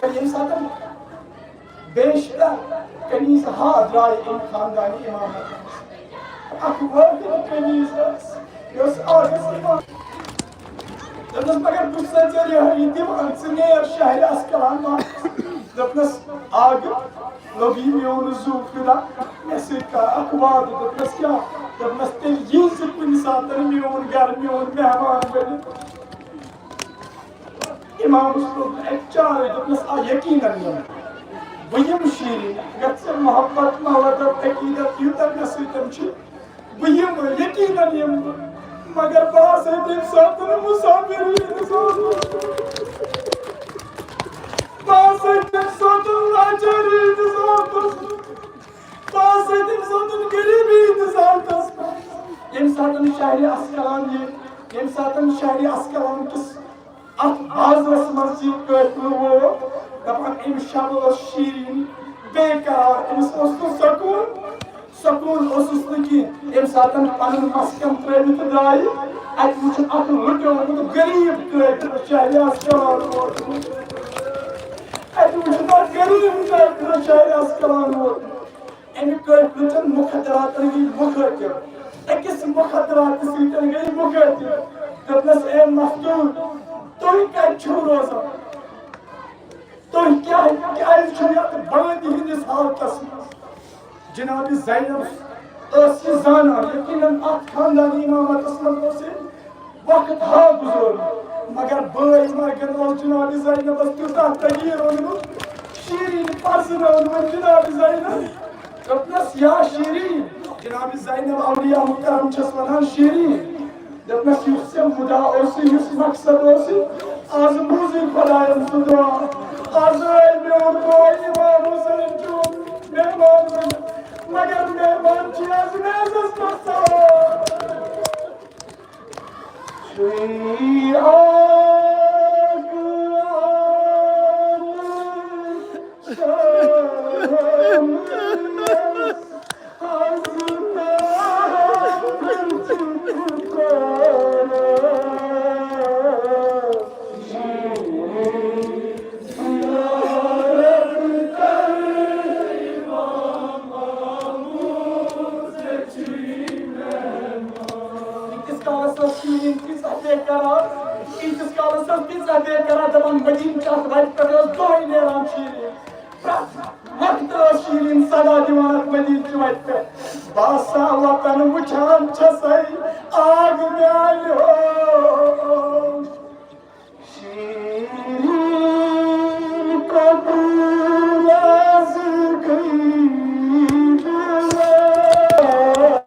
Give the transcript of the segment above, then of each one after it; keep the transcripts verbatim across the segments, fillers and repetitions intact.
ییٚمہِ ساتہٕ بیشتر کنیز ہا درٛاے امہِ خاندانی امامت منٛز۔ اکھ وٲحد کنیز ٲس، یۄس آغس امام۔ دوٚپنس، "مگر بہٕ چھُسے ژےٚ رِہٲیی دِوان، ژٕ نیر شہرِ اسکلان واپس۔" دوٚپنس، "آغہٕ، لوٚگُے میون زُو فدا، مےٚ سۭتۍ کر اکھ وعدٕ۔" دوٚپنس، "کیٛاہ؟" دوٚپنس، "تیٚلہِ یی زِ کُنہِ ساتہٕ میون گرٕ، میون مہمان بٔنِتھ۔" امامس کوٚر اکہِ چارٕ، دوٚپنس، "آ، یقیناً یِمہٕ بہٕ، یِمہٕ شیرین، اگر ژےٚ محبت، مودت، عقیدت یوٗتاہ مےٚ سۭتۍ چھُ، بہٕ یِمہٕ، یقیناً یِمہٕ بہٕ، مگر بہٕ آسے تَمہِ ساتہٕ مسافر عیٖدس آمُت، بہٕ آسے تَمہِ ساتہٕ لاچار عیٖدس آمُت۔" بہٕ آسے تَمہِ ساتہٕ غریٖبی ہٕنٛدِس حالتس منٛز۔ ییٚمہِ ساتہٕ شہرِ اسکلان یہِ، ییٚمہِ ساتہٕ شہرِ اسکلان کِس اَتھ بازرس منٛز یہِ قٲفلہٕ ووت، دَپان، اَمہِ شبہٕ ٲس شیٖریٖن بے قرار، أمِس اوس نہٕ سکوٗن، سکوٗن اوسُس نہٕ کینٛہہ۔ ییٚمہِ ساتہٕ پَنُن مسکن ترٛٲوِتھ درٛایہِ، اَتہِ وُچھُن اَکھ لُٹیومُت غریٖب قٲفلہٕ شہرِ اسکلان ووتمُت۔ اَتہِ وُچھُن اَکھ غریٖب قٲفلہٕ شہرِ اسکلان ووتمُت۔ اَمہِ قٲفلہٕ چٮ۪ن مُخدراتن گٔے مُخٲطِب۔ أکِس مُخدراتہٕ سۭتۍ گٔے مُخٲطِب۔ دوٚپنَس، "اے مستوٗر، تُہۍ کَتہِ چھِو روزان؟ تُہۍ کیٛاہ، کیٛازِ چھِو یَتھ بٲدِ ہِنٛدِس حالتَس منٛز؟" جناب زینب ٲس یہِ زانان، یقیناً اَتھ خاندانی امامتَس منٛز اوس أمۍ وقت ہا گُزورمُت، مگر بٲے مرگن اوس جناب زینبس تیوٗتاہ تغیٖر اوٚنمُت، شیٖریٖن پرزنٲونمُت جناب زینب۔ دوٚپنس، "یا شیٖریٖن"، جناب زینب اولیاء مکرم چھس ونان، "شیٖریٖن"، دوٚپنس، "یُس ژےٚ مُدا اوسُے، یُس مقصد اوسُے، از بوٗزٕے خۄداین سُہ دُعا، از آے میون بوے امام حسین چون مہمان بٔنِتھ، مگر مہمان چھُے از میزس پٮ۪ٹھ سوار۔" ییٖتِس کالس ٲس شیٖریٖن تیٖژاہ بے قرار، ییٖتِس کالس ٲس تیٖژاہ بے قرار، دَپان، مدیٖنہٕ چہِ اَتھ وَتہِ پٮ۪ٹھ ٲس دۄہَے نیران شیٖریٖن۔ پرٛٮ۪تھ وقتہٕ ٲس شیٖریٖن صدا دِوان اَتھ مدیٖنہٕ چہِ وَتہِ پٮ۪ٹھ۔ باسا وطن وٕچھان چھَسَے آگ میٛانہِ ہوش۔ شیٖریٖن قبوٗل از گٔے دُعا۔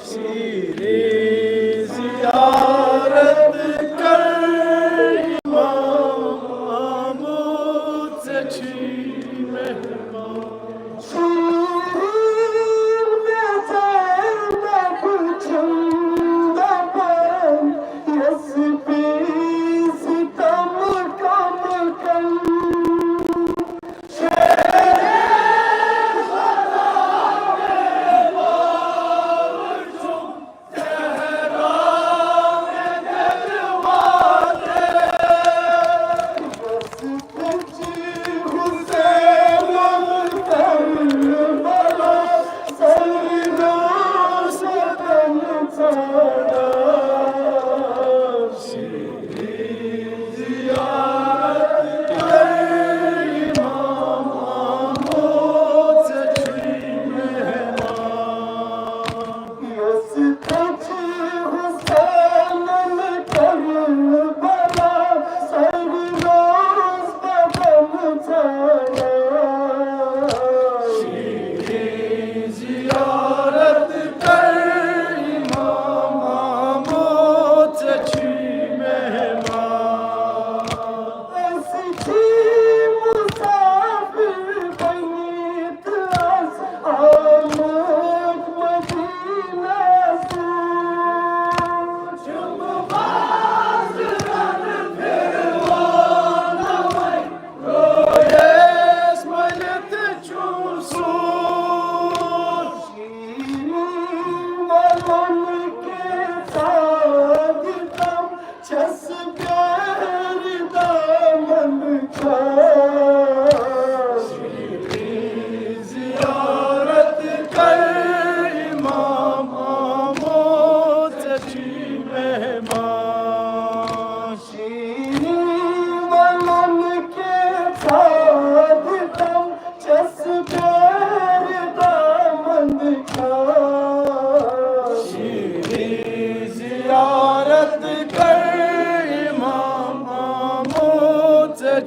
شیٖریٖن زیارت کر امام آمُت، ژےٚ چھی مہمان۔ شیٖریٖن مےٚ زینب چھَم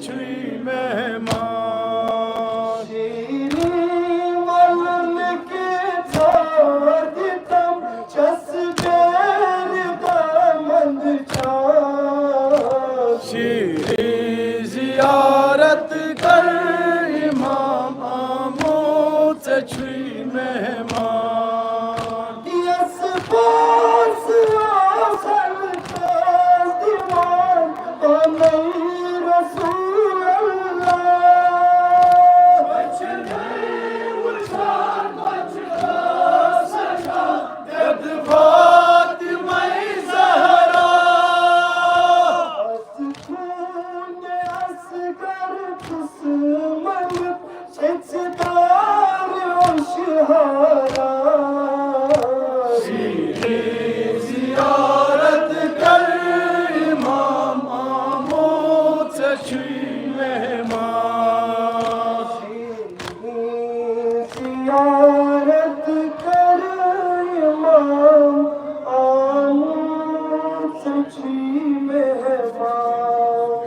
چھُے مہمان۔ شیریں ولن کے تھا دتم چس بیر دامند چان۔ شیریں زیارت کر امام آمو، ژےٚ چھُے مہمان۔ یس پاس آسن کاس دیوان پنٕے رسول اللہ۔ وچھنے وچھان وچھ آسن دید فاطمہ زہرا۔ از خون اصغر دشمن سچدار و شہارا۔ شیریں زیارت کر امام آمو، ژےٚ چھُے مہمان۔ شیریں زیارت کر امام آمو، ژےٚ چھُے مہمان۔